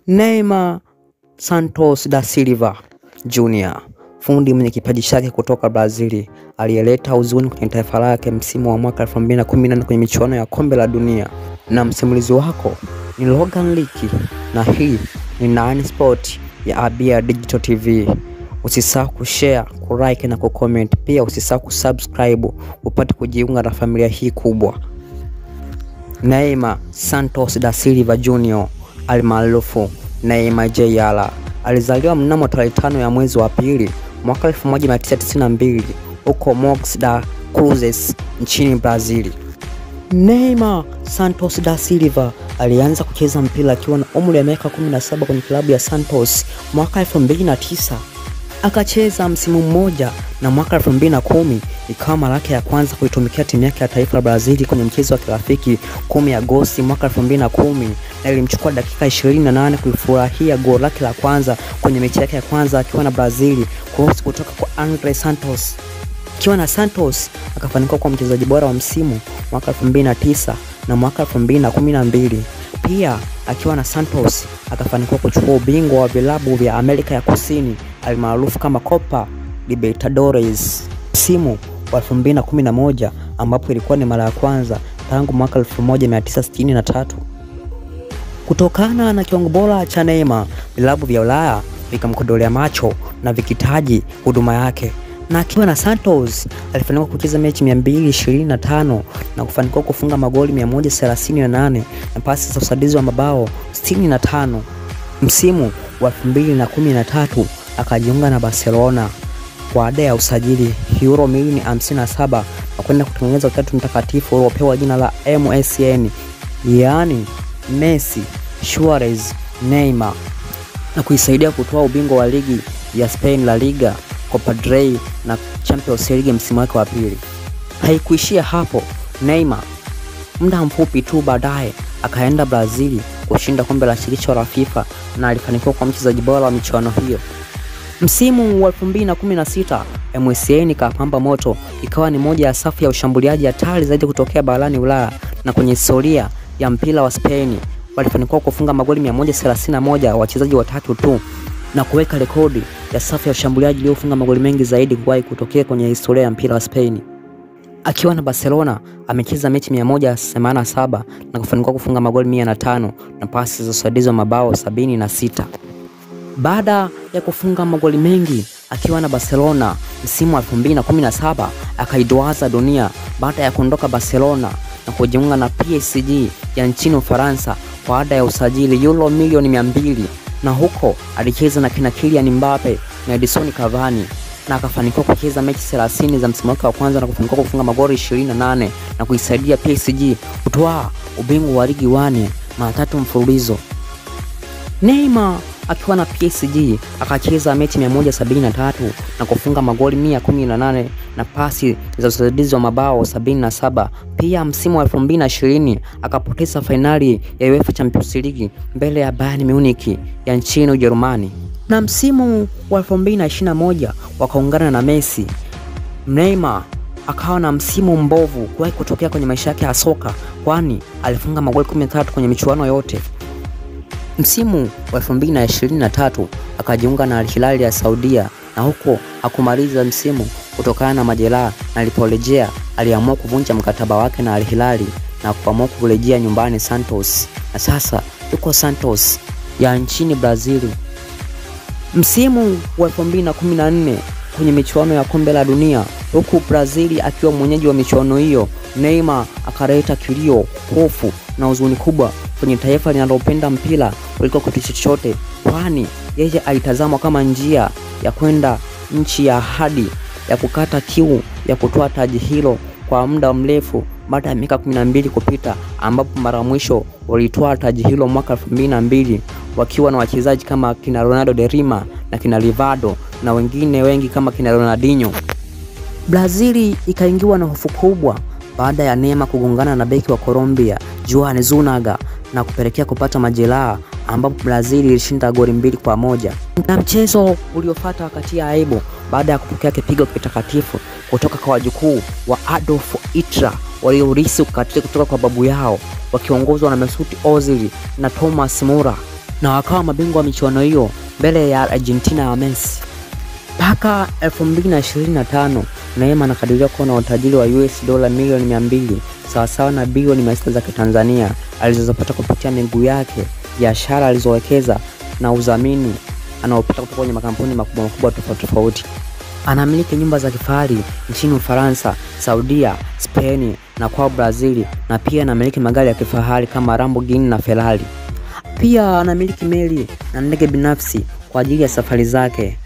Neymar Santos da Silva Jr, fundi mwenye kipaji chake kutoka Brazil, aliyeleta huzuni kwenye taifa lake msimu wa mwaka 2018 kwenye michuano ya kombe la dunia. Na msimulizi wako ni Logan Liki, na hii ni 9 Sport ya Abia Digital TV. Usisahau kushare, kulike na kucomment. Pia usisahau kusubscribe upate kujiunga na familia hii kubwa. Neymar Santos da Silva Jr almaarufu Neymar Jr alizaliwa mnamo tarehe 5 ya mwezi wa pili mwaka 1992 huko Mogi da Cruzes nchini Brazil. Neymar Santos da Silva alianza kucheza mpira akiwa na umri wa miaka 17 kwenye klabu ya Santos mwaka 2009. Akacheza msimu mmoja na mwaka 2010 ikawa mara yake ya kwanza kuitumikia timu yake ya taifa la Brazil kwenye mchezo wa kirafiki 10 Agosti mwaka 2010, na ilimchukua dakika 28 kuifurahia goli lake la kwanza kwenye mechi yake ya kwanza akiwa na Brazil, cross kutoka kwa Andre Santos. Akiwa na Santos akafanikiwa kuwa mchezaji bora wa msimu mwaka 2009 na mwaka 2012. Pia akiwa na Santos akafanikiwa kuchukua ubingwa wa vilabu vya Amerika ya Kusini almaarufu kama Copa Libertadores msimu wa 2011, ambapo ilikuwa ni mara ya kwanza tangu mwaka 1963. Kutokana na kiwango bora cha Neymar, vilabu vya Ulaya vikamkodolea macho na vikitaji huduma yake. Na akiwa na Santos alifanikiwa kucheza mechi 225 na kufanikiwa kufunga magoli 138 na pasi za usaidizi wa mabao 65. Msimu wa 2013 akajiunga na Barcelona kwa ada ya usajili euro milioni 57 na kwenda kutengeneza utatu mtakatifu uliopewa jina la MSN, yaani Messi, Suarez, Neymar, na kuisaidia kutoa ubingwa wa ligi ya Spain La Liga, Copa del Rey na Champions League msimu wake wa pili. Haikuishia hapo, Neymar muda mfupi tu baadaye akaenda Brazil kushinda kombe la shirikisho la FIFA na alifanikiwa kuwa mchezaji bora wa michuano hiyo. Msimu wa 2016 MSN ikapamba moto, ikawa ni moja ya safu ya ushambuliaji hatari zaidi kutokea barani Ulaya na kwenye historia ya mpira wa Spain. Walifanikiwa kufunga magoli 131 wachezaji watatu tu na kuweka rekodi ya safu ya ushambuliaji iliyofunga magoli mengi zaidi kuwahi kutokea kwenye historia ya mpira wa Spain. Akiwa na Barcelona amecheza mechi 187 na kufanikiwa kufunga magoli 105 na pasi za usaidizi wa mabao 76. Baada ya kufunga magoli mengi akiwa na Barcelona msimu wa 2017 akaiduaza dunia baada ya kuondoka Barcelona na kujiunga na PSG ya nchini Ufaransa kwa ada ya usajili euro milioni 200, na huko alicheza na kina Kylian Mbappe na Edison Cavani na akafanikiwa kucheza mechi 30 za msimu wake wa kwanza na kufanikiwa kufunga magoli 28 na kuisaidia PSG kutwaa ubingwa wa ligi 1 mara tatu mfululizo. Neymar akiwa na PSG akacheza mechi 173 na kufunga magoli 118 na pasi za usaidizi wa mabao 77. Pia msimu wa 2020 akapoteza fainali ya UEFA Champions League mbele ya Bayern Munich ya nchini Ujerumani. Na msimu wa 2021 wakaungana na Messi. Neymar akawa na msimu mbovu kuwahi kutokea kwenye maisha yake ya soka, kwani alifunga magoli 13 kwenye michuano yote. Msimu wa 2023 akajiunga na Al Hilal ya Saudia na huko hakumaliza msimu kutokana na majeraha, na aliporejea aliamua kuvunja mkataba wake na Al Hilal na kuamua kurejea nyumbani Santos, na sasa yuko Santos ya nchini Brazil. Msimu wa 2014 kwenye michuano ya kombe la dunia, huku Brazil akiwa mwenyeji wa michuano hiyo, Neymar akaleta kilio, hofu na huzuni kubwa kwenye taifa linalopenda mpira kuliko kitu chochote, kwani yeye alitazamwa kama njia ya kwenda nchi ya ahadi ya kukata kiu ya kutoa taji hilo kwa muda mrefu baada ya miaka 12 kupita, ambapo mara mwisho walitoa taji hilo mwaka 2002 wakiwa na wachezaji kama kina Ronaldo de Lima na kina Rivaldo na wengine wengi kama kina Ronaldinho. Brazil ikaingiwa na hofu kubwa baada ya Neymar kugongana na beki wa Colombia Juan Zunaga na kupelekea kupata majeraha, ambapo Brazil ilishinda goli 2-1. Na mchezo uliofuata wakati ya aibu baada ya kupokea kipigo kitakatifu kutoka kwa wajukuu wa Adolf Hitler waliorisi ukatili kutoka kwa babu yao wakiongozwa na Mesut Ozil na Thomas Muller. na wakawa mabingwa wa michuano hiyo mbele ya Argentina ya Messi. Mpaka 2025 Neymar anakadiriwa kuwa na utajiri wa US dola milioni 200 sawasawa na bilioni 600 za Kitanzania alizozipata kupitia miguu yake, biashara alizowekeza na udhamini anaopata kutoka kwenye makampuni makubwa makubwa tofauti tofauti. Anamiliki nyumba za kifahari nchini Ufaransa, Saudia, Spain na kwa Brazil, na pia anamiliki magari ya kifahari kama Lamborghini na Ferrari. Pia anamiliki meli na ndege binafsi kwa ajili ya safari zake.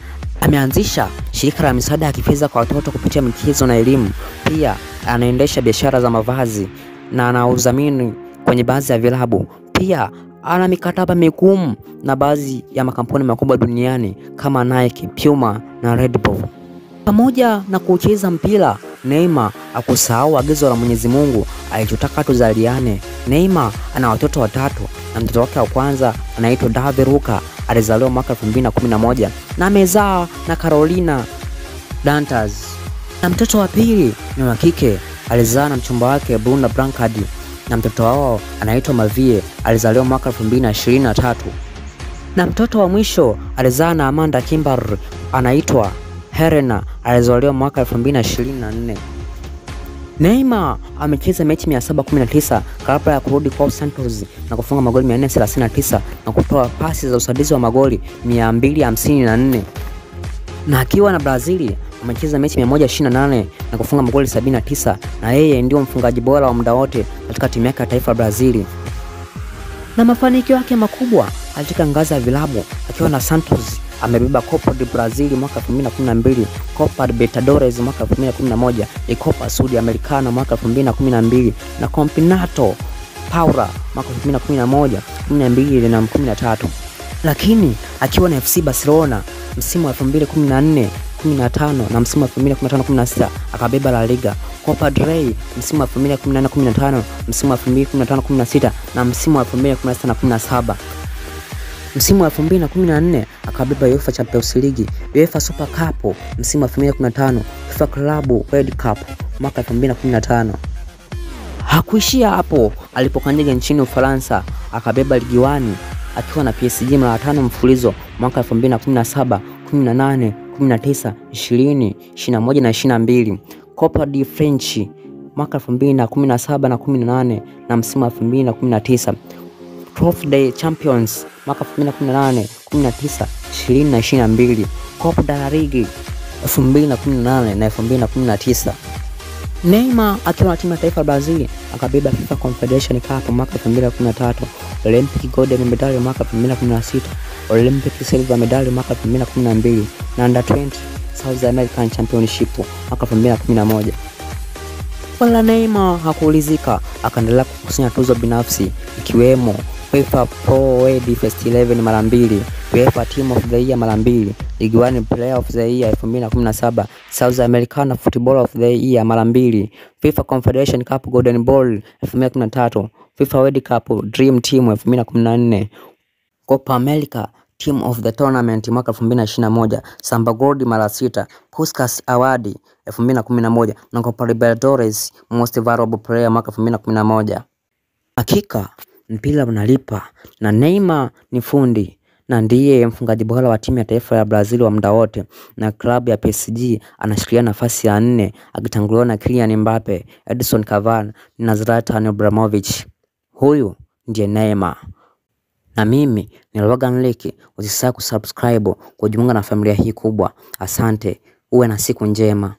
Ameanzisha shirika la misaada ya kifedha kwa watoto kupitia michezo na elimu. Pia anaendesha biashara za mavazi na anaudhamini kwenye baadhi ya vilabu. Pia ana mikataba migumu na baadhi ya makampuni makubwa duniani kama Nike, Puma na Red Bull. Pamoja na kucheza mpira, Neymar hakusahau agizo la Mwenyezi Mungu alichotaka tuzaliane. Neymar ana watoto watatu na mtoto wake wa kwanza anaitwa Davi Luka, alizaliwa mwaka 2011 na amezaa na Carolina Dantas. Na mtoto wa pili ni wa kike, alizaa na mchumba wake Bruna Blancard, na mtoto wao anaitwa Mavie, alizaliwa mwaka 2023. Na mtoto wa mwisho alizaa na Amanda Kimber, anaitwa Helena, alizaliwa mwaka 2024. Neymar amecheza mechi 719 kabla ya kurudi kwa Santos na kufunga magoli 439 na kutoa pasi za usaidizi wa magoli 254. Na akiwa na Brazil amecheza mechi 128 na kufunga magoli 79, na yeye ndio mfungaji bora wa muda wote katika timu yake ya taifa ya Brazil. Na mafanikio yake makubwa katika ngazi ya vilabu akiwa na Santos, amebeba Copa do Brasil mwaka 2012, Copa Libertadores mwaka 2011, Copa Sudamericana mwaka 2012 na Campeonato Paula mwaka 2011, 12 na 13. Lakini akiwa na FC Barcelona msimu wa 2014 15 na msimu wa 2015-16 akabeba La Liga, Copa del Rey msimu wa 2014-15, msimu wa 2015-16 na msimu wa 2016-17. Msimu wa 2014 akabeba UEFA Champions League, UEFA Super Cup msimu wa 2015, FIFA Club World Cup mwaka 2015. Hakuishia hapo, alipokanyaga nchini Ufaransa akabeba Ligue 1 akiwa na PSG mara 5 mfululizo mwaka 2017, 18, 19, 20, 21 na 22. Copa de French mwaka 2017 na 18 na msimu wa 2019. Trophy Day Champions mwaka 2018, 19, 20 na 22. Copa de la Ligue 2018 na 2019. Neymar akiwa na timu ya taifa ya Brazil akabeba FIFA Confederation Cup mwaka 2013, Olympic Golden Medal mwaka 2016, Olympic Silver Medal mwaka 2012 na Under 20 South American Championship mwaka 2011. Wala Neymar hakuulizika, akaendelea kukusanya tuzo binafsi ikiwemo FIFA Pro World First 11 mara 2, UEFA Team of the Year mara 2, Ligue 1 Player of the Year 2017, South American Footballer of the Year mara 2, FIFA Confederation Cup Golden Ball 2013, FIFA World Cup Dream Team 2014, Copa America Team of the Tournament mwaka 2021, Samba Gold mara 6, Puskas Award 2011 na Copa Libertadores Most Valuable Player mwaka 2011. Hakika mpira unalipa na Neymar ni fundi na ndiye mfungaji bora wa timu ya taifa ya Brazil wa muda wote, na klabu ya PSG anashikilia nafasi ya 4 akitanguliwa na Kylian Mbappe, Edison Cavani na Zlatan Ibrahimovic. Huyu ndiye Neymar. Na mimi ni Logan Lake. Usisahau kusubscribe kujiunga na familia hii kubwa. Asante, uwe na siku njema.